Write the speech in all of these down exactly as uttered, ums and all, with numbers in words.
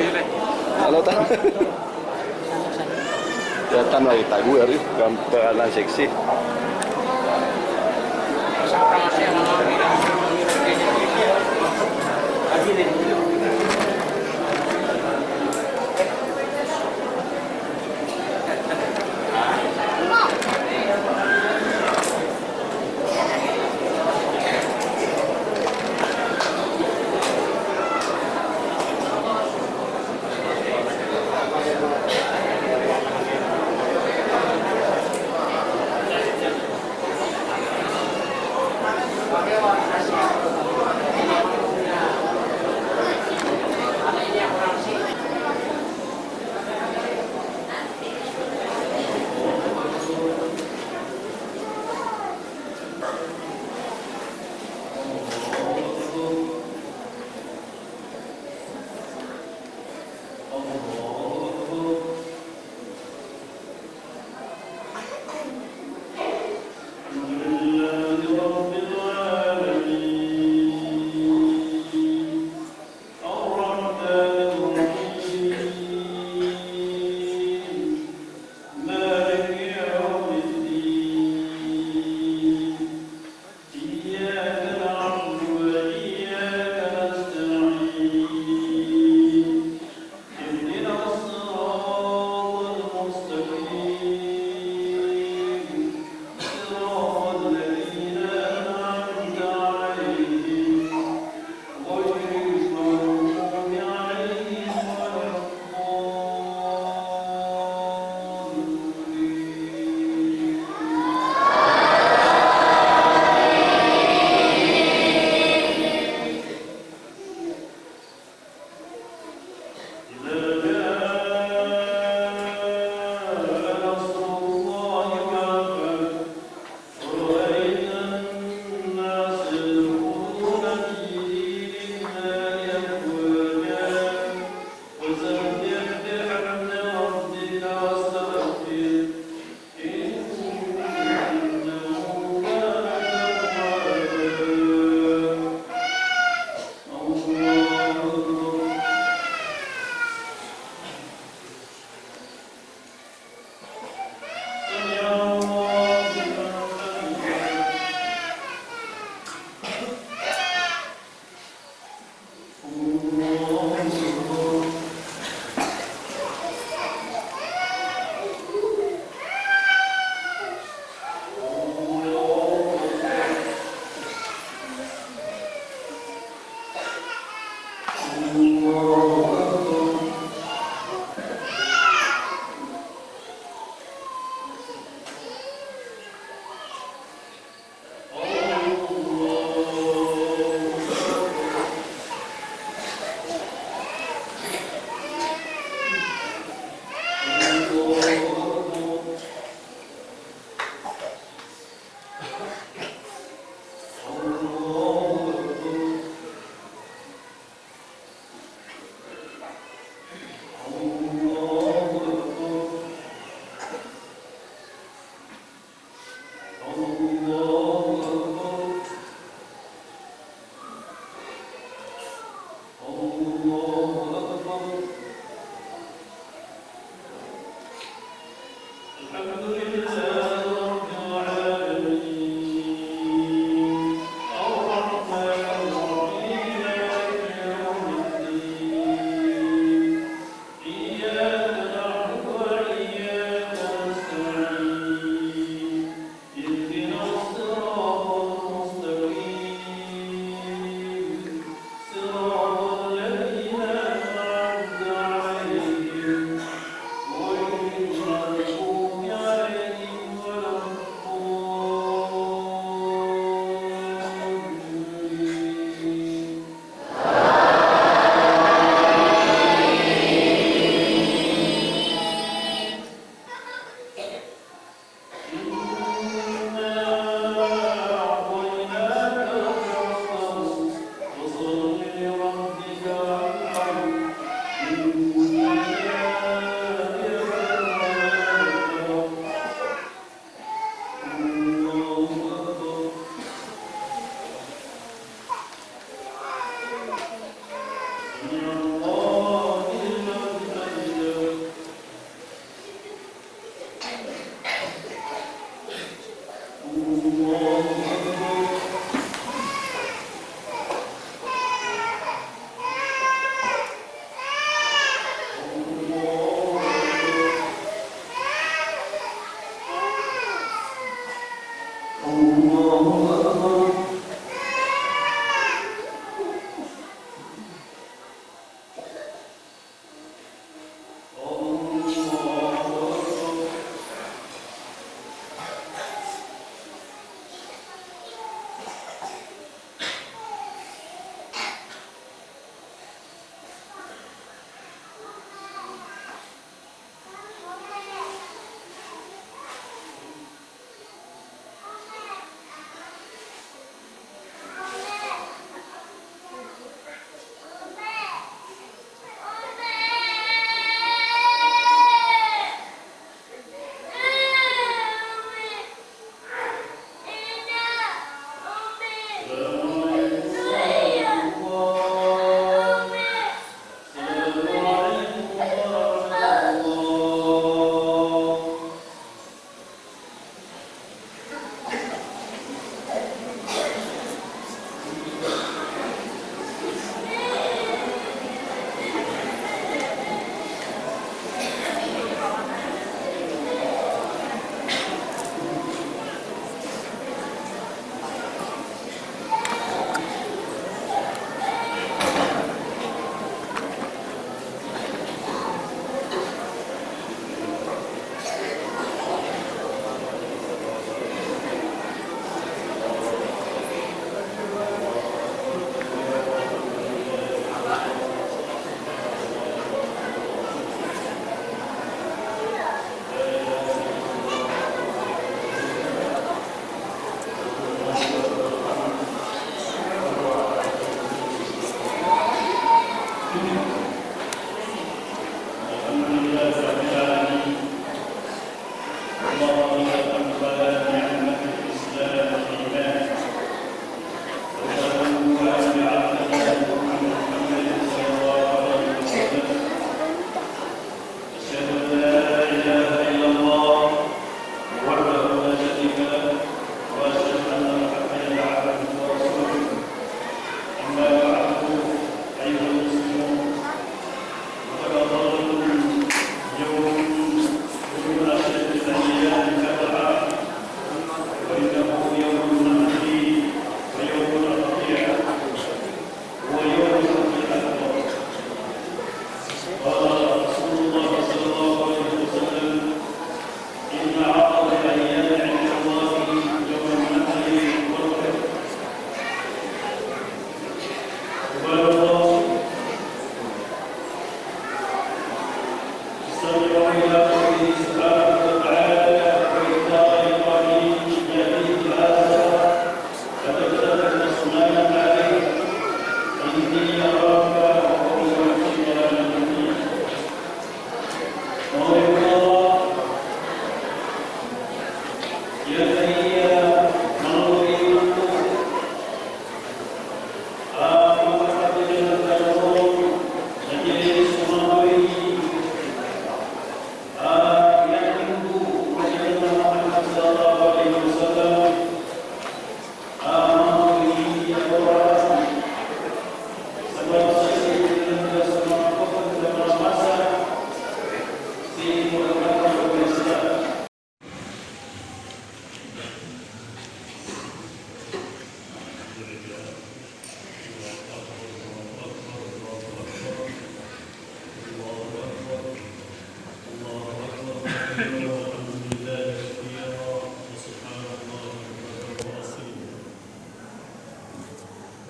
Halo, tan. Ya, tan lagi tago ari, gampa anan seksi.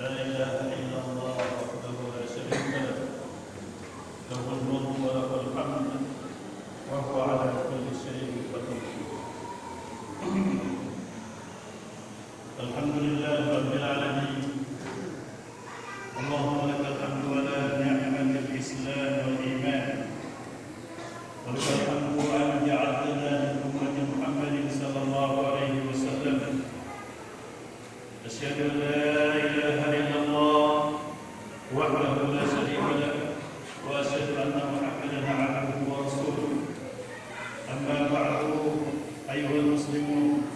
لا إله إلا الله وحده لا شريك له، له الملك وله الحمد وهو على كل شيء قدير. الحمد لله رب العالمين. اللهم لك الحمد على نعمة الإسلام والإيمان، ولك الحمد أن جعلتنا من أمة محمد صلى الله عليه وسلم. أشهد أن لا إله إلا الله وحده لا شريك له، وأشهد أن محمدا عبده ورسوله. أما بعد، أيها المسلمون،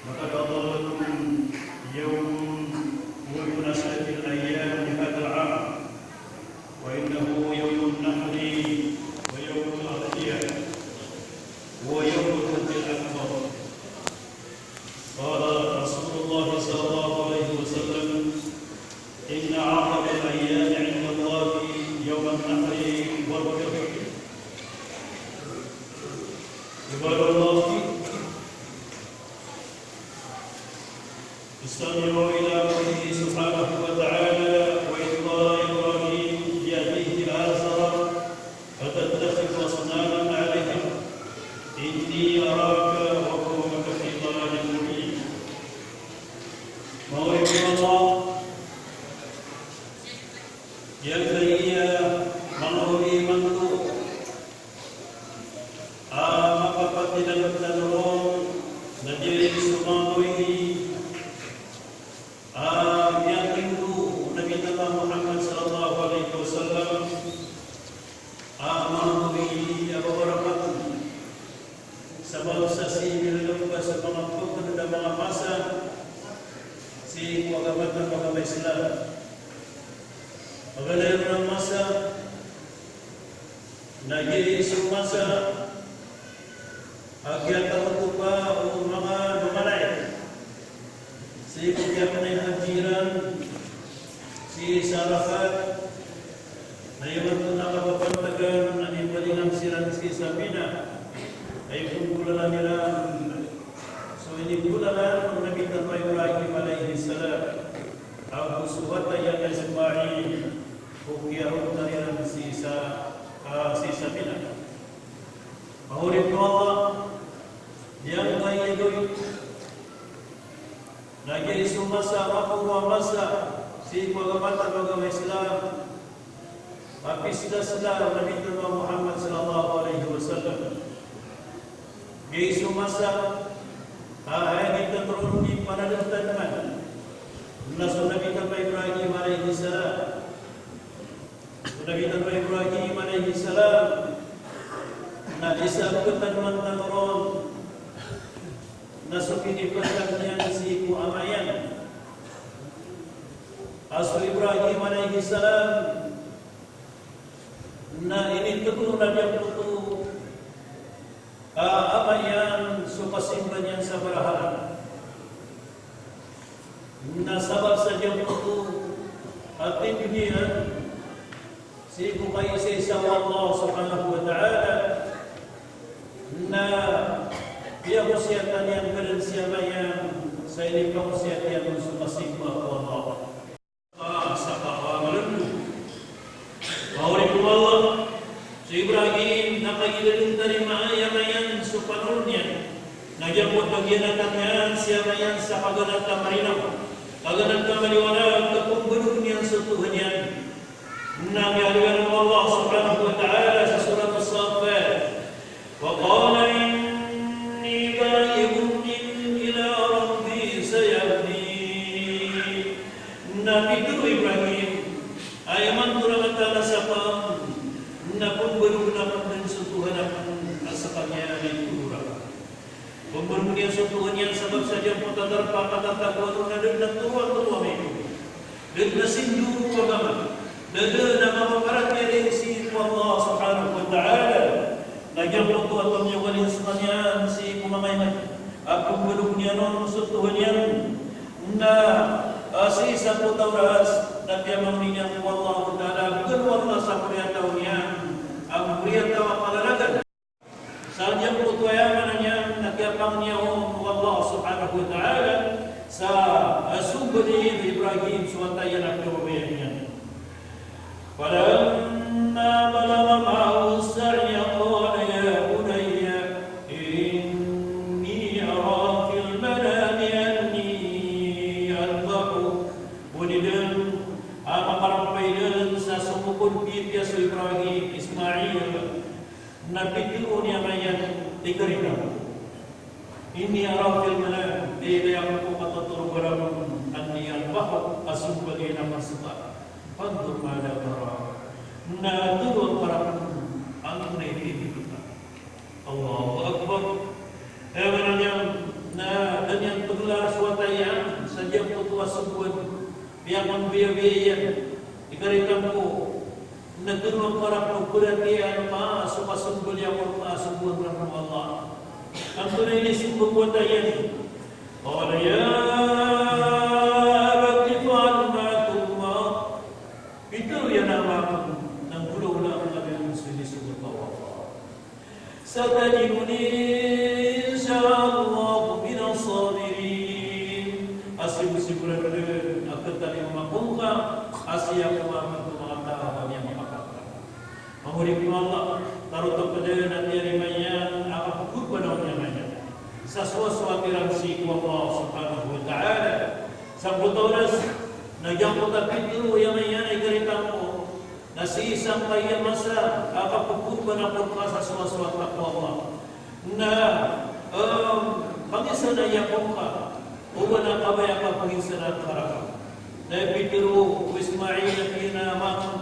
لقد أضلكم يوم من أشد الأيام هذا العام، وإنه يوم النحر ويوم الأضحية ويوم الحج الأكبر. قال رسول الله صلى الله عليه وسلم: إن أعظم الأيام عند الله يوم النحر والكبر. عباد الله، استمعوا إلى قوله سبحانه وتعالى: وإذ قال إبراهيم لأبيه آزر أتتخذ أصناما آلهة إني أراك وقومك في ضلال مبين. Manga oripn o Allah, giyangkaya manga oriyan imanto a mapapatilang tano ron na giya so manga oriyan a miyatindg o Nabi tano a Muhammad sallallahu alaihi wasallam a manga oriyan a babarakat sabap sa sii niran a manga pagdadam a manga masa sii ko agama tano a agama Islam. Paganay ron a masa na giya so masa a kiyatawaf o manga lomalay sii ko kiyapnay hajj iran sii sa Arafat, na imanto na kapapantagan a mipalingan siran sii sa Mina a iniggolalan iran so iniggolalan o Nabi tano a Ibrahim alayhis salam ago so wata iyan a Ismail ko kiyaroon iran sii sa, ah, sii sa Mina. Manga oripn o Allah, giyangkaya gawii na giya so masa a maporo a masa sii ko agama tano a agama Islam, a pista sila o Nabi tano a Muhammad sallallahu alaihi wasallam. Giya so masa a aya giya tano ron di panadmtadman na so Nabi tano a Ibrahim alayhis salam. So Nabi tano a Ibrahim alayhis salam na isa a ptadman tano ron na so kiniptad iyan sii ko ama iyan. A so Ibrahim alayhis salam na initdo na giyangkoto a ama iyan so kasimba niyan sa barahala. Na sabap sa giyangkoto a tindg iyan sii ko kaisaisa o Allah subhanahu wa ta'ala, na piyakosiyatan iyan ka dn si ama iyan sa inipakosiyat iyan on so kasimba ko Allah. Ah, sa pakamalendo. Manga oripn o Allah, so Ibrahim na kagiya dn tarimaan i ama iyan so panolon iyan, na giyangkoto a giyanatan iyan si ama iyan sa paganad a marinaw, paganad a maliwanag, ka pmbalogen iyan so Tohan iyan. Na miyaaloy o Allah subhanahu wa ta'ala sa Surat As-Saffat, وقال إني ذاهب إلى ربي سيهدين. Na pitharo o Ibrahim a imanto rangatan a sakn na pmbalogen akn dn so Tohan akn a skaniyan i toro rakn. Pmbalogen iyan so Tohan iyan sabap sa giyangkoto a darpa a katatagoan on na da dn a toro a toro a maito. Da dn a sinjoro ko agama, da dn a mapaparatiyaya sii ko Allah subhanahu wa ta'ala. Na giyangkoto a tomiyogal iyan skaniyan sii ko manga iman a pmbalogen iyan on so Tohan iyan. Na, ah, sii sa pota oras na piyamangni niyan ko Allah ta'ala a bgan o Allah sa koriyataw niyan a koriyataw a kalalagan. Sa giyangkoto aya maana niyan na kiyapangni on o Allah subhanahu wa ta'ala sa, a, Sombali o Ibrahim so wata iyan a piyababaya niyan. Falamma balagha ma'ahu as-sa'ya qala ya bunayya inni ara fil manami anni adhbahuk. Bonidan a makarampay dn sa somokod pipiya so Ibrahim, Ismail, na pitharo niyan a ikarita ko. Inni ara fil manam, ilay ako ko katotorog rakn, anni adhbahuk, a sombali akn ska. Fanzur madha tara. Na tharoa ngka rakn antonaa i titho ka. Allahu Akbar. Aya maana niyan na da niyan pglar so wata iyan sa giyangkoto a sombali. Piyakambiyabiyai iyan. Ikarita ko. Na tharoa ngka rakn o paratiyayaan ka so kasombali akn rka so bonoon o Allah. Antonaa i inismbag o wata iyan? Qala ya abati if'al ma tu'mar. Pitharo iyan a ama akn, na nggolawla ngka dn so inismbag o Allah. Satajiduni insha Allahu minas sabirin. A siyosigorado dn a katalingoma ako ngka, a sii ako mambo ko manga taw a miyamakapagra. Manga oripn o Allah, tarotop dn a tiyarima iyan a kapagkorban o ama iyan sa soasoat iran sii ko Allah subhanahu wa ta'ala. Sangkoto a oras na giyangkoto a pitharo o ama iyan a ikarita ko, na sii sangkaya masa a kapagkorban ako rka sa soasoat ako o Allah. Na, em, pangisanai ako ngka, oba na kabaya ka pangisanaan ka rakn. Na aya pitharo o Ismail a tig iyan a ama akn,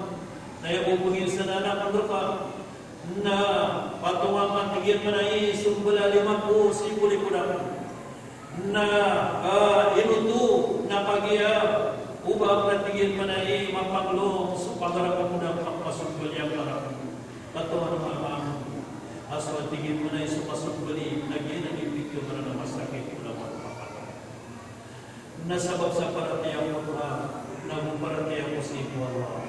na aya bo pangisanaan akn rka na patonga ngka, tig iyan man a, i sombal a lima polo sii ko likod akn. Na, ah, ino oto na kagiya o ba akn, tig iyan man a, i mapanglong so pagarapan ko na kapasombali akn rakn. Katawan o ama akn a so, tig iyan man a, i so kasombali na giyanan i pitharo iyan a masakit ko na mapakatay. Na sabap sa paratiyaya ko rka, na go paratiyaya ko sii ko Allah,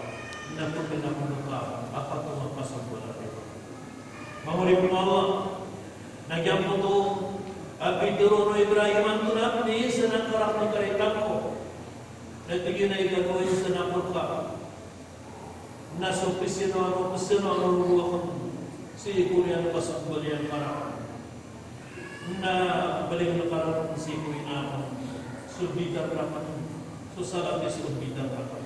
na pkhan ako rka a patonga ka so paratiyaya. Manga oripn o Allah, na giyangkoto a pitharo o Ibrahim, antonaa pn i inismbag o Allah a ikarita ko? Na tig iyan a ikadowa a inismbag o Allah rka na so pzanoan, pzanoan o lowa akn sii ko oriyan o kasombalian ka rakn. Na balingn ka rakn sii ko ina akn so bidar rakn, so salati so bidar rakn.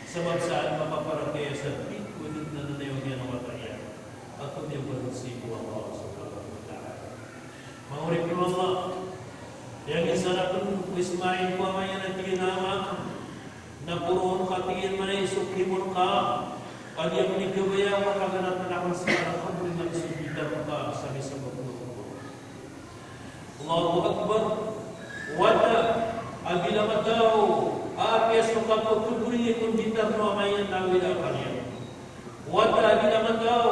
Sabap sa an makaparatiyaya sa di ko dn na nanayawn iyan a wata iyan a tomiyogal sii ko Allah Subhanahu wa Ta'ala. Manga oripn o Allah, aya minismbag o Ismail ko ama iyan a tig iyan a ama, na poroon ka, tig iyan man a, i so khimo rka, ka di akn di kabaya, ka kaganatan akn sa alhamdulillah so bidar ka sa misa bako. Allahu Akbar. Wata a bilang a taw a apiya so kapagkobori ko bidar o ama iyan na awid a akal iyan. Wata a bilang a taw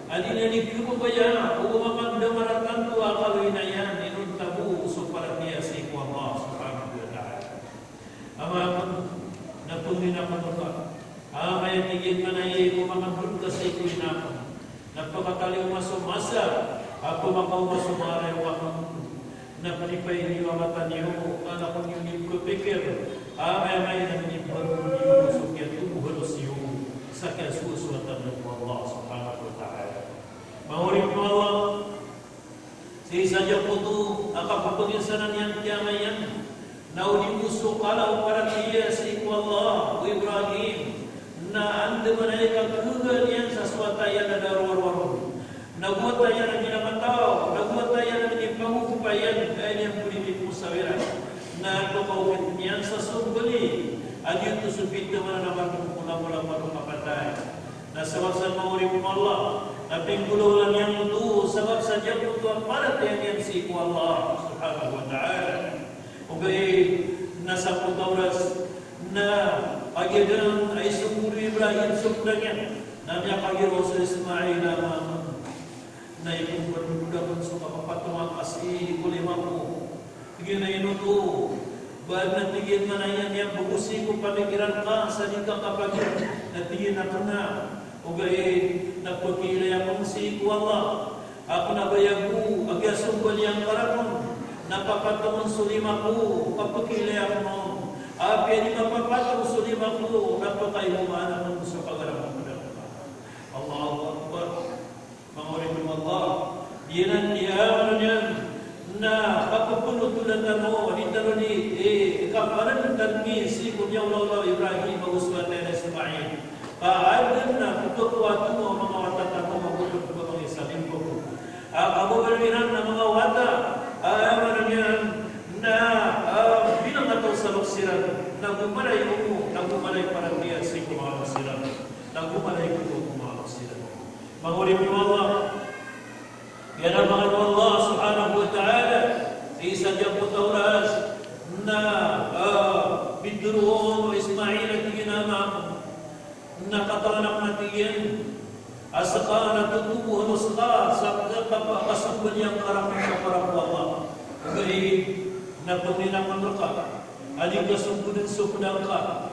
a di niyan di kababaya o ba makandamar a tanto a akal o ina iyan inonta bo so paratiyaya sii ko Allah Subhanahu wa Ta'ala. Ama akn, na pangnin akn rka. Ama, aya tig iyan man a, aya ko makandod ka sii ko ina akn, na pakatalingoma so masa a pamakaoma so manga rayok akn. Na pdipain iyo a mata niyo, na kon iyo di kapikir a miyamay na minimbaro niyo so kiyatobohan o siyo sa kiyasosoatan ko Allah Subhanahu wa Ta'ala. Manga oripn o Allah, sii sa giyangkoto a kapapanginsanan iyan ki ama iyan, na o di bo so kala o paratiyaya sii ko Allah o Ibrahim, na andamanaya i kakhagaga niyan sa so wata iyan a da rowar-rowar on. Na go wata iyan a bilang a taw, na go wata iyan a minipangogopa iyan, aya niyan pd i piphosawiran na pkaokit iyan sa sombali a giyoto so pitharo a manga manga ko na mala mala kapatay. Na sabap sa, manga oripn o Allah, na pinggolawla niyan oto sabap sa giyangkoto a paratiyaya niyan sii ko Allah Subhanahu wa Ta'ala. Ogaid na sangkoto a oras na kagiya dn a isombali o Ibrahim so pd iyan, na miyakagiraw so Ismail a ama akn, na ikorban ko rakn so kapapatonga ka sii ko lima ko. Tig iyan a ino oto? Ba adn a tig iyan man a aya miyambago sii ko pamikiran ka sa di ka kapagir? Na tig iyan a kna. Ogaid na pkiilay akn sii ko Allah a kna ba aya bo a kiyasombalian ka rakn na papatong so lima ko, kapakilaya ko. Apiya di mapapatong so lima ko, na pakaihomaan ako so kagarampodan ka. Allahu Akbar. Manga oripn o Allah, giyanan i aya maana niyan na kapphanotolan tano, di tano di, eh, kapanantan mi sii ko miyaolaola o Ibrahim ago so wata iyan a Ismail. Ka adn a pkhakowa tano a manga wata tano ago pn ko manga isa limbag. A, ago baloy iran a manga wata, a, aya maana niyan na, a, bilang a taw sa loks iran, na gomalay omo, na gomalay parantiya sii ko manga loks iran, na gomalay ko manga loks iran. Manga oripn o Allah, aya na pangni o Allah subhanahu wa ta'ala, sii sa giyangkoto a oras na, ah, pitharo on o Ismail a tig iyan a ama akn, na katawan akn a tig iyan a ska na totobo halo ska sa ka-, ka-, kasombal iyan ka rakhn sa para ko Allah. Ogaid na pangnin akn rka a di ka so pd so pd angka.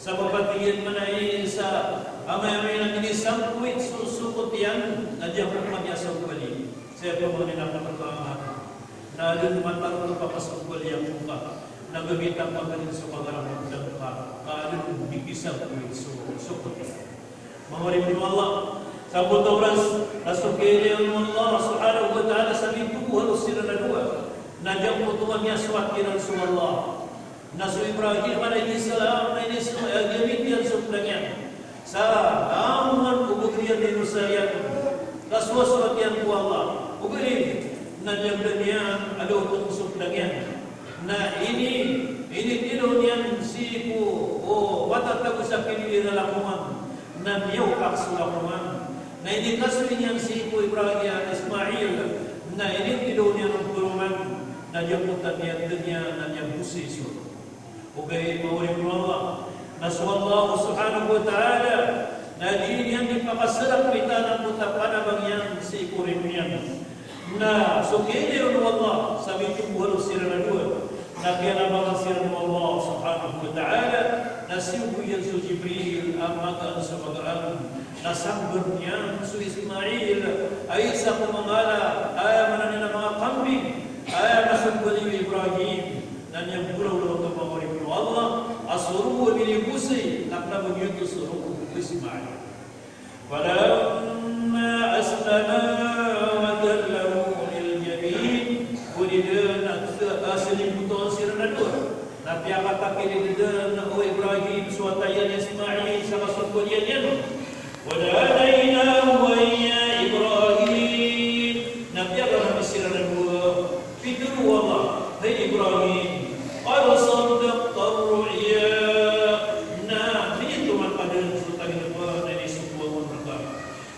Sabap a tig iyan man a isa a maya-maya na inisangkowit so sokot iyan na di ako kami a sombali. Saya pamangnin ako rka a ama, na adn matarotop a kasombali ako ka, na gamitan ka dn so kagarampodan ka, ka adn di kisangkowit so sokot iyan. Manga oripn o Allah, sa giyangkoto a oras na so kiyailay on o Allah subhanahu wa ta'ala sa mitobo halo siran a dowa, na giyangkoto a miyasoat kiran so Allah. Na so Ibrahim alayhis salam na inism-, eh, gamit iyan so pd iyan. Sa langowan o bagr iyan, inosar iyan, kasoasoat iyan ko Allah. Ogaid na miyagdam iyan a da oto so pd iyan. Na ini, initilo niyan sii ko, o, matatago sa kinilir a langowan. Na miyaopak so langowan. Na inikasoy niyan sii ko Ibrahim, Ismail. Na initilo niyan on ko langowan. Na giyangkoto a miyagdam iyan na miyagosay so Ogaid, manga oripn o Allah, na so Allah subhanahu wa ta'ala na di niyan di pakasarak mitanang ko tapanabang iyan sii ko rino iyan. Na so kiyailay on o Allah sa mitobo halo siran a dowa, na kiyanabangan siran o Allah subhanahu wa ta'ala, na siyogo iyan so Jibril a magaan so magaan, na sambar iyan so Ismail a isa ko manga ala, aya maana niyan na manga kambing, aya masombali o Ibrahim. Na niyan bolaw oto, manga oripn o Allah, a so rogo a minigosay na kna ba giyoto so rogo o Ismail. Falamma aslama wa tallahu lil jabin. Ko di dn a, a, salibotan siran a dowa, na piyakatakilid dn o Ibrahim so wata iyan a Ismail sa kasombali iyan. Wa nadainahu an ya Ibrahim. Na piyaganay siran a dowa. Pitharo o Allah, hay Ibrahim, qad saddaqtar ru'ya. Na miyatoman ka dn so tagilbaan a inisogo akn rka.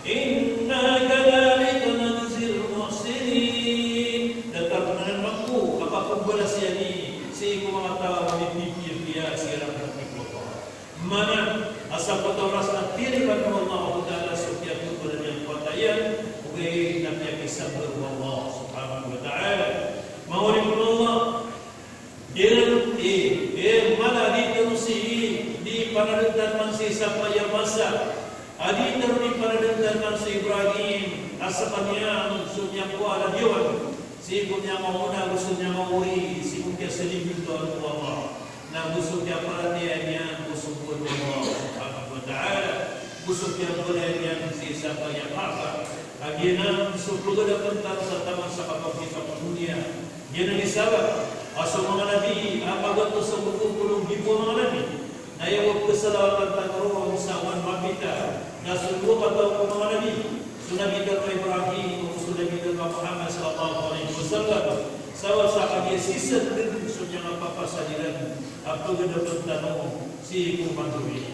Inna kadhalika najzil muhsinin. Datar anan mambo a kapmbalas iyan sii ko manga taw a mipipir kiya siran a piploto. Maana, a sa giyangkoto a oras na tiripan o Allahu Ta'ala so kiyatotolan iyan ko wata iyan, ogaid na piyakisambar o Allah Subhanahu wa Ta'ala. Manga oripn o Allah, di, eh, eh, mala di tano sii, di panadntan man sii sa paya masa, a di tano di panadntan man si Ibrahim, a skaniyan so miyakowaa a diyawan, sii ko miyakaona, go so miyakaori, sii ko kiyasalimbtoan o Allah. Na go so kiyaparatiyaya niyan go so boon o Allah Subhanahu wa Ta'ala, go so kiyabolaya niyan sii sa paya Kaaba. A giyanan so pagadapan tano sa taman sa kapagita ko doniya. Giyanan i sabap a so manga nabi a magantos a gopolo nggibo a manga nabi, na aya bo pkhasalawatan tano ron sa oway mapita na so dowa kataw ko manga nabi. So Nabi tano a Ibrahim, ago so Nabi tano a Muhammad sallallahu alaihi wasallam. Sabap sa kagiya sii san dn so miyangapapasad iran a pagadapan tano sii ko manga nabi.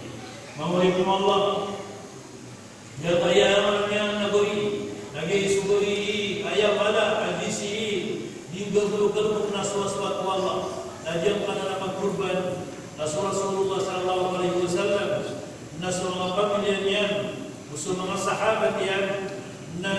Manga oripn o Allah, aya maana niyan na gori, na giya so gori, aya mala a di sii, di gagolo kalbok na sowasowat o Allah, na giyangkanan a makakorban, na so Rasulullah sallallahu alaihi wasallam, na so manga pamilya niyan, go so manga sahabat iyan, na,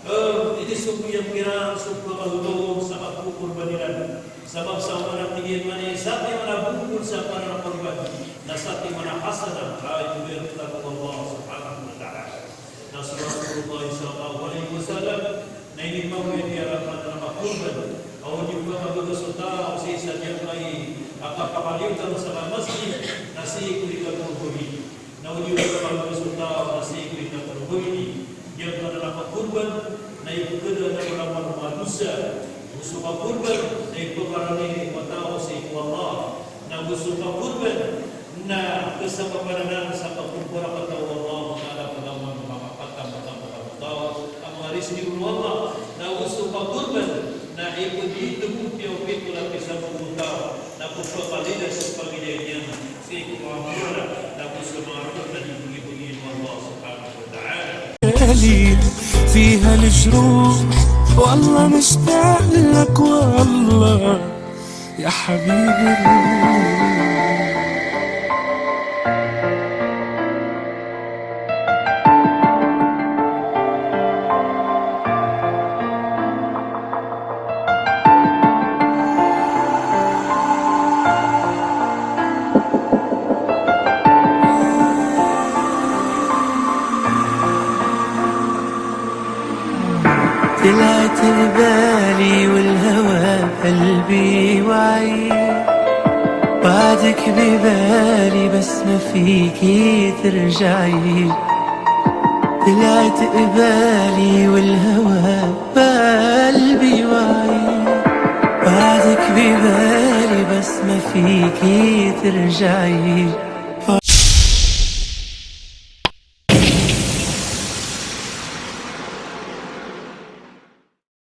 eh, inisogo iyan kiran so pkhaoto sa kapkokorban iran. Sabap sa oway na tig iyan man a satiman a bokol sa pananakorban, na satiman a hasanah a imbiyar tano o Allah Subhanahu wa Ta'ala. Na so Rasulullah sallallahu alaihi wasallam, na inimawi iyan a pananakorban. Odi pn a kabagr so taw sii sa giyangkai a kapakaliyotan sa masjid, na sii ko di kakorban. Na odi pn a kabagr so taw na sii ko di kakorban. Giyangkanan a kakorban na ipkhada o Allah a manga dosa. Go so kakorban na ipkharani o taw sii ko Allah. Na go so kakorban na kasabapan anan sa kakorban a kataw o Allah Ta'ala, pagaman makapatam a taw a manga rizki o Allah. Na go so kakorban na ipditgo piya o pito lapis a taw, na go so pagkalidas, pagkalidas iyan sii ko manga mala, na go so manga roo na di bgi-bgi o Allah Subhanahu wa Ta'ala. لي فيها الجروح، والله مشتاق لك والله يا حبيب الروح. طلعت ببالي والهوى قلبي وعي، بعدك ببالي بس ما فيكي ترجعي. طلعت ببالي والهوى قلبي وعي، بعدك ببالي بس ما فيكي ترجعي.